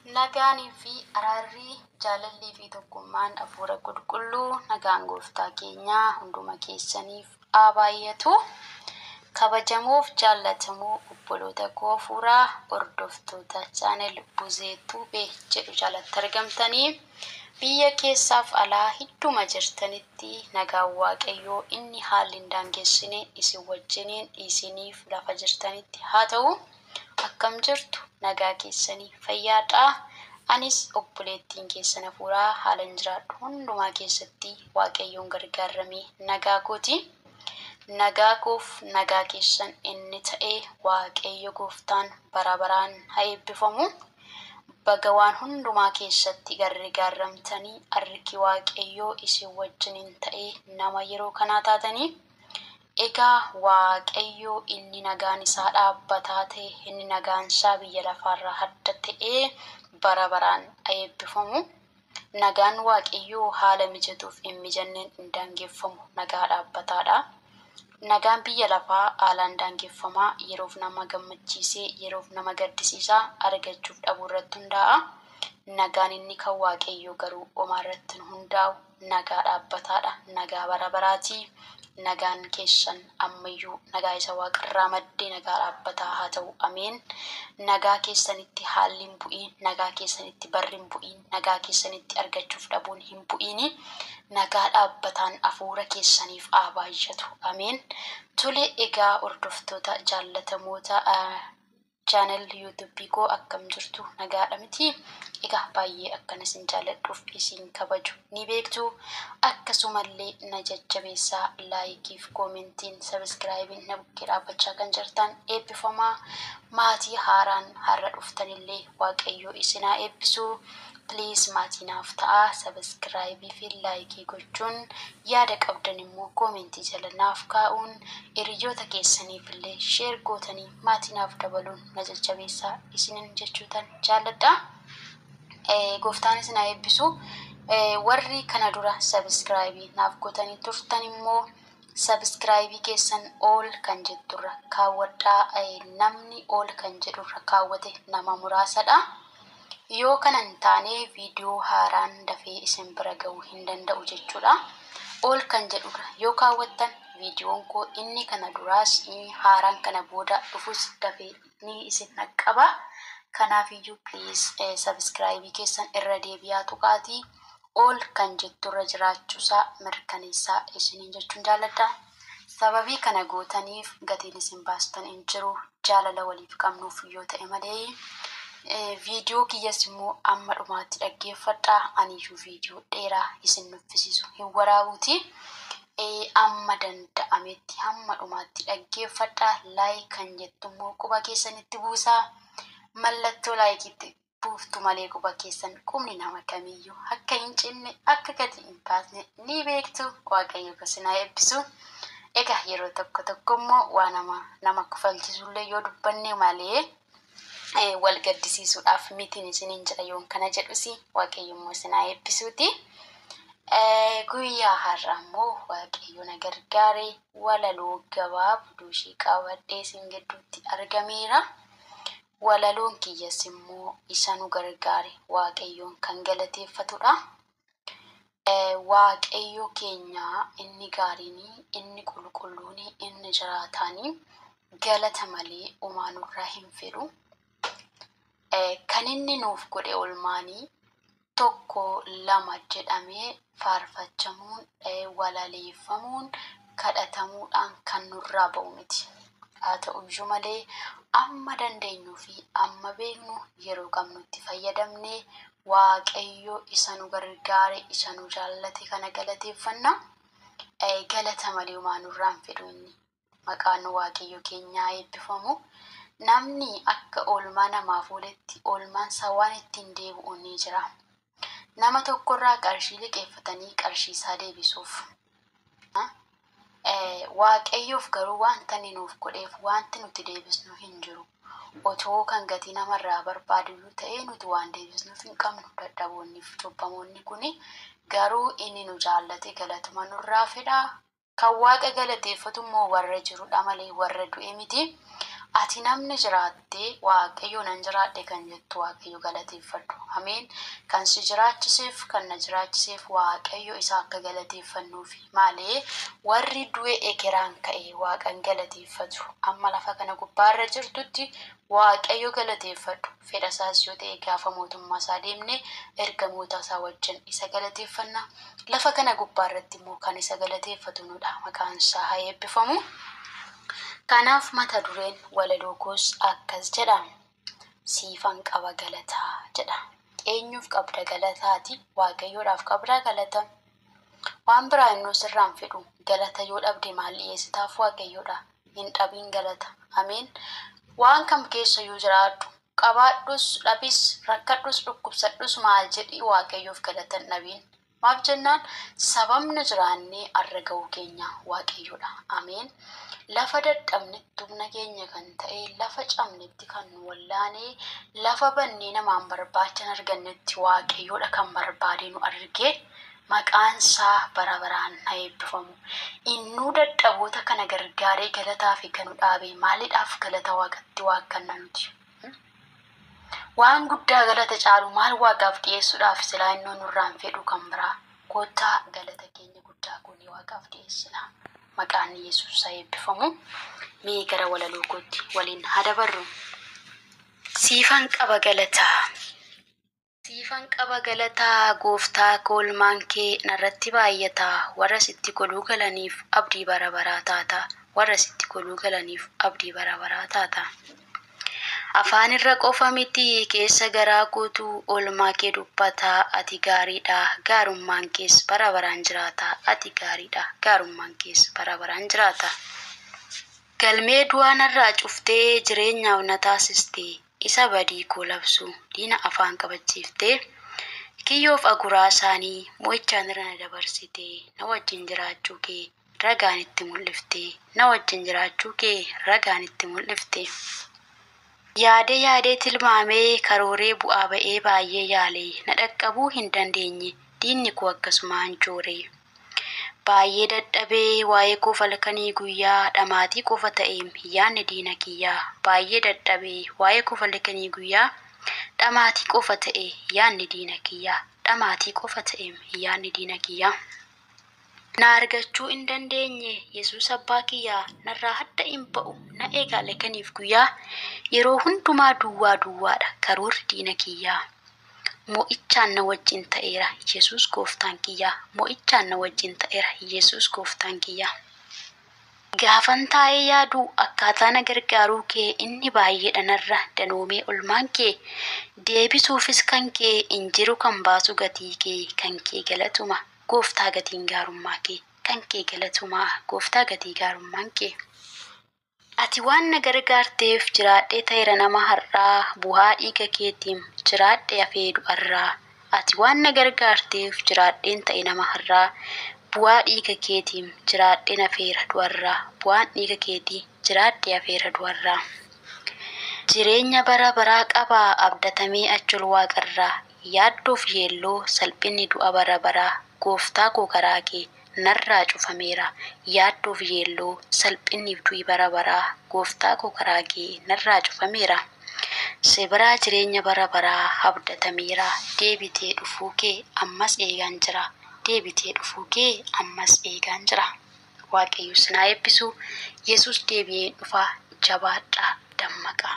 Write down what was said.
Nagaanii fi araarri, jaalallii fi tokkummaan hafuura qulqulluu nagaan gooftaa keenyaa hunduma keessaniif haa baay'atu. Kabajamoof jaallatamoo obboloota koo hafuuraa hordoftoota channel Buzee Tuubee jedhu jalatti argamtanii biyya keessaaf alaa hidduma jirtanitti nagaan Waaqayyoo inni haalli hin daangessine isin wajjiniin isiniif lafa jirtanitti haa ta'u. Akkam jirtu nagaa keessanii fayyaadhaa? Anis obboleettiin keessan hafuuraa haalan jiraadhu hundumaa keessatti Waaqayyoon gargaaramee nagaa kooti. Nagaa koof nagaa keessan inni ta'e Waaqayyo gooftaan bara baraan haa eebbifamu. Baga waan hundumaa keessatti gargaaramtanii harki Waaqayyoo isin wajjiniin ta'ee nama yeroo kanaa taatanii. Egaa Waaqayyo inni nagaan isaa dhaabbataa ta'e, inni nagaan isaa biyya lafaarraa adda ta'e bara baraan haa eebbifamu. Nagaan Waaqayyoo haala mijatuuf hin mijanneen hin daangeffamu. Nagaa dhaabbataadha. Nagaan biyya lafaa haalaan daangeffamaa, yeroof nama gammachiisee, yeroof nama gaddisiisaa, argachuuf dhabuu irratti hundaa'a. Nagaan inni kan Waaqayyoo garuu homaa irratti hin hundaa'u. Nagaa dhaabbataadha. Nagaa bara baraati. Nagaan keessan ammayyuu nagaa isa waaqarraa maddee nagaa dhaabbataa haa ta'u. Ameen. Nagaa keessanitti haalli hin bu'iin, nagaa keessanitti barri hin bu'iin, nagaa keessanitti argachuuf dhabuun hin bu'iini. Nagaa dhaabbataan hafuura keessaniif haa baay'atu. Ameen. Tole egaa hordoftoota jaallatamoota channel YouTube koo akkam jirtu nagaadha miti? Egaa baay'ee akkan isin jaalladhuuf isin kabaju ni beektu. Akkasumallee na jajjabeessaa laayikiif koomentiin sabiskiraayibiin na bukkee dhaabbachaa kan jirtan eebbifamaa. Maatii haaraan har'a dhuftanillee Waaqayyoo isin haa eebbisu. Please maatii naaf ta'aa sabiskiraayibii fi laayikii gochuun yaada qabdan immoo koomentii jala naaf kaa'uun hiriyoota keessaniif illee sheer gootanii maatii naaf dabaluun na jajjabeessaa isinin jechuutan jaalladha. Gooftaan isin haa eebbisu. Warri kana dura sabiskiraayibii naaf gootanii turtan immoo sabiskiraayibii keessan ol kan jetturra kaawwadhaa. Namni ol kan jedhurra kaawwate nama muraasadha. Yoo kana hin taane viidiyoo haaraan dafee isin bira ga'uu hin danda'u jechuudha. Ol kan jedhurra yoo kaawwattan viidiyoon koo inni kana duraas inni haaraan kana booda dhufus dafee ni isin dhaqqaba. Kanaafiyyuu please sabiskiraayibii keessan irra deebi'aa tuqaatii ol kan jetturra jiraachuusaa mirkaneessaa isiniin jechuun jaalladha. Sababii kana gootaniif gatiin isin baastan hin jiru, jaalala waliif qabnuuf yoo ta'e malee. Viidiyoo kiyyas immoo amma dhumaatti dhaggeeffadhaa. Aniyyuu viidiyoo dheeraa isin nuffisiisu hin waraabuuti. Amma danda'ametti hamma dhumaatti dhaggeeffadhaa. Laayik kan jettu immoo quba keessanitti buusaa. Mallattoo laayikiitti buuftu malee quba keessan qubni nama kamiyyuu akka hin cinne akka gadi hin baasne ni beektu. Waaqayyo isin haa eebbisu. Egaa yeroo tokko tokko immoo waa nama kofalchiisullee yoo dubbanne malee wal gaddisiisuudhaaf mitiin isiniin jedha yoon kana jedhusi Waaqayyo immoo isin haa eebbisuuti. Guyyaa har'aa immoo Waaqayyo na gargaare walaloo gabaabduu ishii qabadhee isin gidduutti argameera. Walaloon kiyyas immoo isa nu gargaare Waaqayyoon kan galateeffatudha. Waaqayyo keenya inni gaariin, inni qulqulluun, inni jiraataan galata malee homaa nurraa hin fedhu. Kan inni nuuf godhe olmaanii 1 2 jedhamee faarfachamuun, walaleeffamuun, kadhatamuudhaan kan nurraa ba'u miti. Haa ta'uyyuu malee amma dandeenyuu fi amma beeknu yeroo qabnutti fayyadamnee Waaqayyo isa nu gargaare, isa nu jaallate kana galateeffanna. Galata malee homaa nurraa hin fedhu inni. Maqaan Waaqayyo keenyaa eebbifamu. Namni akka oolmaa namaaf ooletti oolmaan isaa waan ittiin deebi'u ni jira. Nama tokkorraa qarshii liqeeffatanii qarshii isaa deebisuuf. Waaqayyoof garuu wanta inni nuuf godheef wanti nuti deebisnu hin jiru. Otoo kan gatii namarraa barbaadu ta'ee nuti waan deebisnuuf hin qabnu dadhaboonni fi cubbamoonni kuni garuu inni nu jaallate galatuma nurraa fedha. Kan Waaqa galateeffatu immoo warra jirudha malee warra du'e miti. Ati namni jiraattee Waaqayyo nan jiraadhe kan jettu Waaqayyo galateeffadhu. Ameen. Kan si jiraachiseef kan na jiraachiseef Waaqayyo isa akka galateeffannuufi malee warri du'e ekeraan ka'e Waaqan galateeffatu. Amma lafa kana gubbaarra jirtutti Waaqayyo galateeffadhu. Fedha isaas yoo ta'e gaafa mootummaa isaa deemne ergamoota isaa wajjin isa galateeffanna. Lafa kana gubbaarratti immoo kan isa galateeffatu nudha. Maqaan isaa haa eebbifamu. Kanaaf mata dureen walaloo koos akkas jedha. Siifan qaba galataa jedha. Eenyuuf qabda galataati? Waaqayyoodhaaf qabdaa galata. Waan biraa innoo sirraan fedhu galata yoo dhabde maal dhiyeessitaaf Waaqayyoodha? Hin dhabiin galata. Ameen. Waan kam keessa yoo jiraadhu qabaadhus dhabis rakkadhus dhukkubsadhus maal jedhi Waaqayyoof galata hin dhabiin. Maaf jennaan sababni jiraannee arra ga'uu keenya Waaqayyoodha. Ameen. Lafa dadhabnetti humna keenya kan ta'e, lafa cabnetti kan nu wallaane, lafa bannee namaan barbaachan argannetti Waaqayyoodha kan barbaade nu arge. Maqaan isaa bara baraan haa eebbifamu. Innuu dadhaboota kana gargaaree galataa fi kan nu dhaabe maaliidhaaf galata Waaqatti waaqanna nuti? Waan guddaa galata caalu maal Waaqaaf dhiyeessuudhaaf silaa innoo nurraan fedhu kan biraa. Kottaa galata keenya guddaa goonee Waaqaaf dhiyeessina. Maqaan Yesuus haa eebbifamu. Mee gara walaloo kootti waliin haa dabarru. Siifan qaba galataa. Siifan qaba galataa gooftaa koo oolmaan kee narratti baay'ataa warra sitti koluu galaniif abdii bara baraa taata. Warra sitti koluu galaniif abdii bara baraa taata. Afaan irra qofa miti keessa garaa kootu oolmaa kee dubbataa ati gaariidha gaarummaan kees bara baraan jiraata ati gaariidha gaarummaan kees bara baraan jiraata. Galmee du'aa narraa cuftee jireenyaaf na taasiste isa badii koo labsu diina afaan qabachiiftee kiyyoof aguraa isaanii mo'ichaan irra na dabarsite na wajjin jiraachuu kee ragaan itti mul'ifte na wajjin jiraachuu kee ragaan itti mul'ifte. Yaadee yaadee tilmaamee karooree bu'aa ba'ee baay'ee yaalee na dhaqqabuu hin dandeenye diinni koo akkasumaan joore. Baay'ee dadhabee waa'ee koo halkanii guyyaa dhamaatii qofa ta'eem yaadni diina kiyyaa. Baay'ee dadhabee waa'ee koo halkanii guyyaa dhamaatii qofa ta'e yaadni diina kiyyaa. Dhamaatii qofa ta'eem yaadni diina kiyyaa. Na argachuu hin dandeenye Yesuus abbaa kiyyaa narraa hadda hin ba'u na eega halkaniif guyyaa yeroo hundumaa duwwaa duwwaadha karoorri diina kiyyaa. Mo'ichaan na wajjin ta'eera Yesuus gooftaan kiyyaa. Mo'ichaan na wajjin ta'eera Yesuus gooftaan kiyyaa. Gaafan taa'ee yaadu akkaataa na gargaaruu kee inni baay'eedha narra danoomee olmaan kee deebisuufis kan kee hin jiru kan baasu gatii kee kan kee galatuma gooftaa gatiin gaarummaa kee kan kee galatuma gooftaa gatii gaarummaan kee. Ati waan na gargaarteef jiraadhee ta'eera nama har'aa bu'aa dhiiga keetiin jiraadhee hafee du'arraa. Ati waan na gargaarteef jiraadheen ta'e nama har'aa bu'aa dhiiga keetiin jiraadheen hafeera du'arraa. Bu'aan dhiiga keetii jiraadhee hafeera du'arraa. Jireenya bara baraa qabaa abdatamee achi ol waaqarraa yaaddoof yeelloo salphinni du'a bara baraa gooftaa koo karaa kee narraa cufameera. Yaaddoof yeelloo salphinniif du'i bara baraa gooftaa koo karaa kee narraa cufameera. Si biraa jireenya bara baraa abdatameera. Deebitee dhufuu kee ammas eegaan jira. Deebitee dhufuu kee ammas eegaan jira. Waaqayyo sin haa eebbisu. Yesuus deebi'ee dhufaa jabaadhaa dammaqaa.